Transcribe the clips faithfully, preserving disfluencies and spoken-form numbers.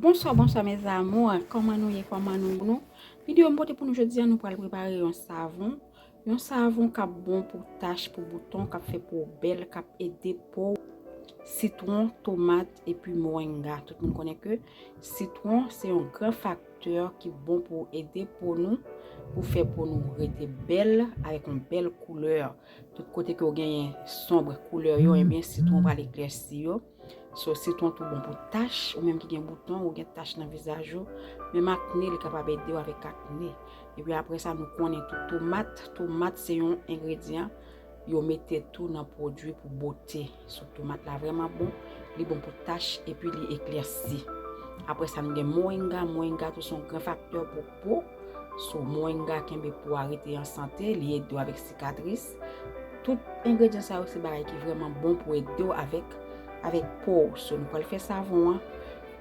Bonsoir, bonsoir mes amours. Kòman nou ye? Kòman nou ye? Nou, videyo m pote pou nou jodi a, nou pral prepare yon savon. Yon savon k ap bon pou tach, pou bouton, k ap fè po w bèl, k ap ede po w. Sitwon, tomat, epi moringa. Tout moun konnen ke sitwon se yon gran faktè ki bon pou ede po nou, pou fè po nou rete bèl, avèk yon bèl koulè. Tout kote ke w genyen sonb koulè yo, ebyen sitwon pral eklèsi yo. So, sitwon tou bon pou tach, ou menm ki gen bouton, ou gen tach nan vizaj ou, menm akne, li kapab ede w avèk akne. Epi apre sa, nou konnen tou tomat. Tomat se yon engredyan yo mete tou nan pwodui pou bote. So, tomat la vrèman bon, li bon pou tach, epi li eklèsi. Apre sa, nou gen moringa. Moringa tou se yon gran faktè pou po. So, moringa kenbe po a rete an sante, li ede w avèk sikatris. Tout engredyan sa yo se bagay ki vrèman bon pou ede w avèk, avèk po w. So, nou pral fè savon an.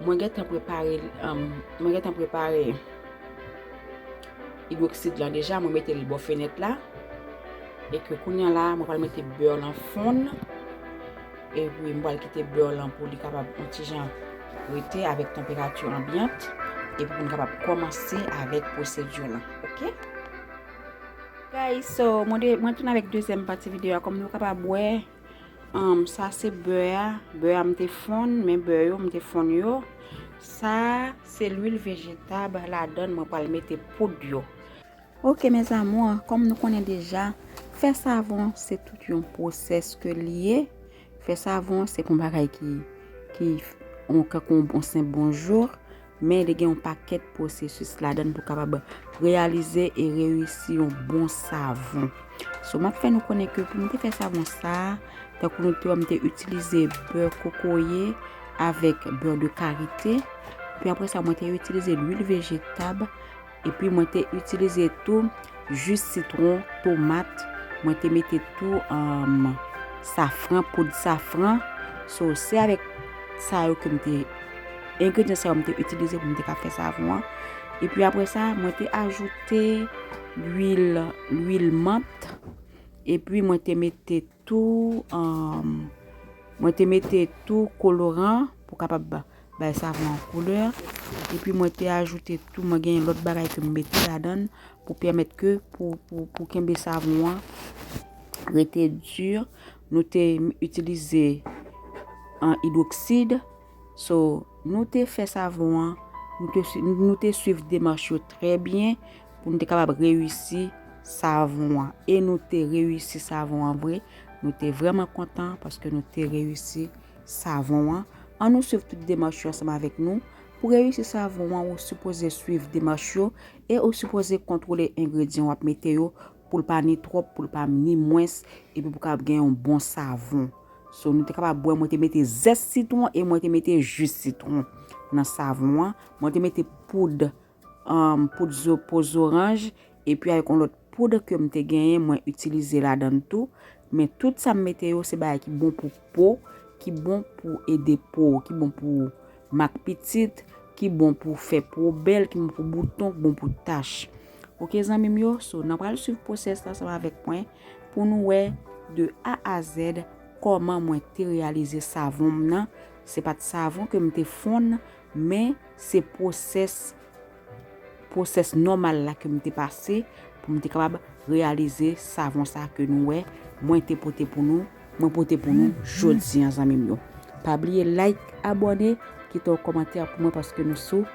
Mwen gentan prepare, um, mwen gentan prepare idwoksid lan deja, mwen mete l bò fenèt la. E ke kounye a la, mwen pral mete bè lan fonn. Epi mwen pral kite bè lan pou li kapab yon ti jan rete avèk tanperati anbyant. Epi pou n kapab kòmanse avèk pwosedi lan. Oke? Guys, so, mwen, de, mwen tounen avèk dezyèm pati videyo a. Kòm nou kapab wè, um, sa se bè a. Bè a m te fonn, men bè yo, m te fonn yo. Sa se lwil vejetab ladan, mwen pral mete poud yo. Oke, mes amours, kòm nou konnen deja, fè savon se tout yon pwosès ke li ye. Fè savon se pa yon bagay ki, ki, on, kankou on senp bonjou, men li gen yon pakèt pwosesis ladan pou kapab reyalize e reyisi yon bon savon. So, m ap fè nou konnen ke pou m te fè savon sa, tankou nou te wè m te itilize bè kokoye avèk bè de karite. Epi apre sa, mwen te itilize lwil vejetab. Epi mwen te itilize tou ji sitwon, tomat. Mwen te mete tou, um, safran, poud safran. So, se avèk sa yo ke m te, engredyan sa yo m te itilize pou m te ka fè savon an. Epi apre sa, mwen te ajoute lwil, lwil mant. Epi mwen te mete tou, um, mwen te mete tou koloran pou kapab bay savon an koulè. Epi mwen te ajoute tou, mwen gen lòt bagay ke m mete ladan pou pèmèt ke, pou, pou, pou kenbe savon an rete di. Nou te itilize an idwoksid. So, nou te fè savon an, nou te, sui- nou te swiv demach yo trè byen pou nou te kapab reyisi savon an. E nou te reyisi savon an vre. Nou te vrèman kontan paske nou te reyisi savon an. Ann nou swiv tout demach yo ansanm avèk nou. Pou reyisi savon an, ou sipoze swiv demach yo e ou sipoze kontwole engredyan w ap mete yo pou l pa ni twòp, pou l pa ni mwens, epi pou kapab gen yon bon savon. So, nou te kapab wè, mwen te mete zès sitwon e mwen te mete ji sitwon nan savon an. Mwen te mete poud, um, poud zo-, po zoranj, epi avèk yon lòt poud ke m te genyen, mwen itilize ladan tou. Men tout sa m mete yo, se bagay ki bon pou po, ki bon pou ede po, ki bon pou mak pitit, ki bon pou fè po bèl, ki bon pou bouton, ki bon pou tach. Oke, zanmi m yo, so, n a pral swiv pwosès la ansanm avèk mwen pou nou wè de A a Z kòman mwen te reyalize savon m nan. Se pa t savon ke m te fonn, men se pwosès, pwosès nòmal la ke m te pase pou m te kapab reyalize savon sa ke nou wè mwen te pote pou nou, mwen pote pou nou jodi an, zanmi m yo. Pa bliye like, abòne, kite yon kòmantè pou mwen paske nou sou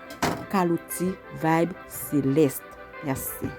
Kalouti Vibe Céleste. Mèsi.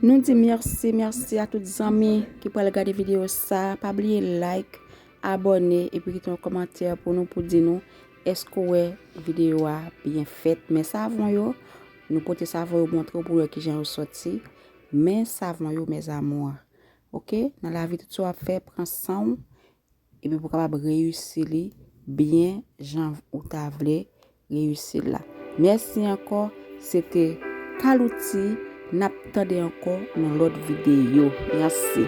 Nou di mèsi, mèsi a tout zanmi ki pral gade videyo sa. Pa bliye like, abòne, epi kite yon kòmantè pou nou, pou di nou èske w wè videyo a byen fèt. Men savon yo, nou pote savon yo montre w pou w wè kijan yo sòti. Men savon yo, mes amours. Oke? Nan lavi, tout sa w ap fè, pran san w, epi pou w kapab reyisi li byen jan ou ta vle reyisi l la. Mèsi ankò, se te Kalouti, n ap tande ankò nan lòt videyo. Mèsi.